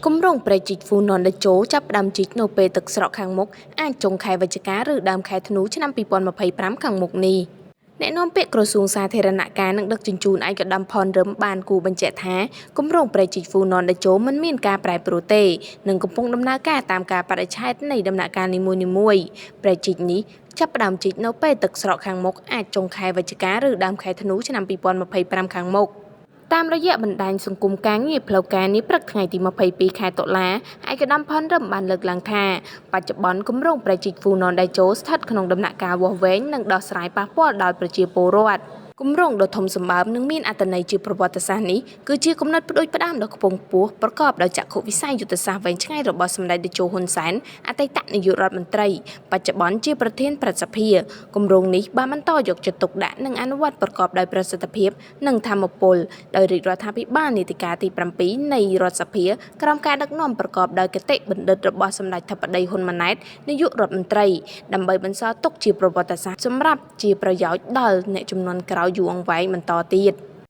គម្រោងព្រែកជីកហ្វូណនតេជោចាប់ផ្ដើមជីកនៅពេលទឹកស្រកខាងមុខអាចចុងខែវិច្ឆិកាឬដើមខែធ្នូឆ្នាំ2025ខាងមុខនេះ។ អ្នកនាំពាក្យក្រសួងសាធារណការនិងដឹកជញ្ជូនឯកឧត្តមផនរឹមបានគូបញ្ជាក់ថាគម្រោងព្រែកជីកហ្វូណនតេជោមិនមានការប្រែប្រួលទេនិងកំពុងដំណើរការតាមកាលបរិច្ឆេទនៃដំណាក់កាលនីមួយៗ។ ព្រែកជីកនេះចាប់ផ្ដើមជីកនៅពេលទឹកស្រកខាងមុខអាចចុងខែវិច្ឆិកាឬដើមខែធ្នូឆ្នាំ2025ខាងមុខ។ តាមរយៈបណ្ដាញសង្គមការងារផ្លូវការនាព្រឹកថ្ងៃទី22ខែតុលាឯកឧត្តមផនរឹមបានលើកឡើងថាបច្ចុប្បន្នគម្រោងព្រែកជីកហ្វូណនតេជោស្ថិតក្នុងដំណាក់កាលវាស់វែងនិងដោះស្រាយប៉ះពាល់ដល់ប្រជាពលរដ្ឋ។ គម្រោងដ៏ធំសម្បើមនិងមានអត្ថន័យជាប្រវត្តិសាស្ត្រនេះគឺជាគំនិតផ្ដួចផ្ដើមដ៏ខ្ពង់ខ្ពស់ប្រកបដោយចក្ខុវិស័យយុទ្ធសាស្ត្រវែងឆ្ងាយរបស់សម្ដេចតេជោហ៊ុនសែនអតីតនាយករដ្ឋមន្ត្រីបច្ចុប្បន្នជាប្រធានព្រឹទ្ធសភា។ គម្រោងនេះបានបន្តយកចិត្តទុកដាក់និងអនុវត្តប្រកបដោយប្រសិទ្ធភាពនិងថាមពលដោយរាជរដ្ឋាភិបាលនីតិកាលទី7នៃរដ្ឋសភាក្រោមការដឹកនាំប្រកបដោយគតិបណ្ឌិតរបស់សម្ដេចធិបតីហ៊ុនម៉ាណែតនាយករដ្ឋមន្ត្រីដើម្បីបន្សល់ទុកជាប្រវត្តិសាស្ត្រសម្រាប់ជាប្រយោជន៍ដល់អ្នកជំនាន់ក្រោយយូរអង្វែងបន្តទៀត។